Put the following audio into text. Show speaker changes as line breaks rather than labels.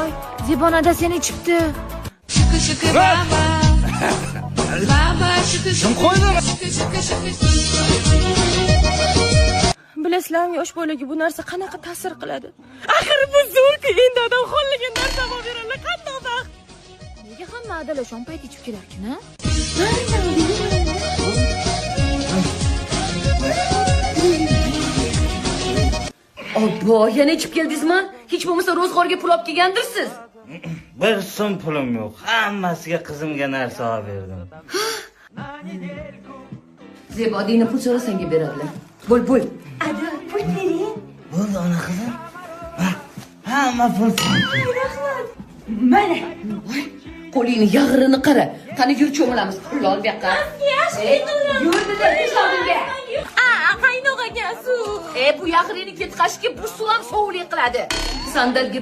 Voy, Zebonada seni ichibdi.
Shuku shuku baba. Baba shuku
Kim qo'ydi?
Shuku shuku shuku.
Bilasizlarmi, yosh bolaga bu narsa qanaqa ta'sir qiladi? Axir bu zo'r-ku, endi odam xohlagan narsani olib beradilar. Qandoq baxt.
Nega hamma adalashon payt ichib kelarkin, a?
Obbo, yana ichib keldingizmi? Hech bo'lmasa ro'zg'orga pul olib kelgandirsiz.
Bir so'm pulim yo'q. Hammasiga qizimga narsa olib berdim.
Zebo, dina pul so'ra senga beradilar. Bo'l, bo'l.
Bo'ldi ona qizim. Ha, hamma pul seniki.
Mana. Voy, qo'lingni yag'rini qara. Qani yur cho'milamiz. Pulni ol bu yoqqa. Yur dedim, tush oldimga.
A, qaynoq ekan suv.
E, bu yag'rini ketqashga bu suv ham sovuqlik qiladi. Sandalga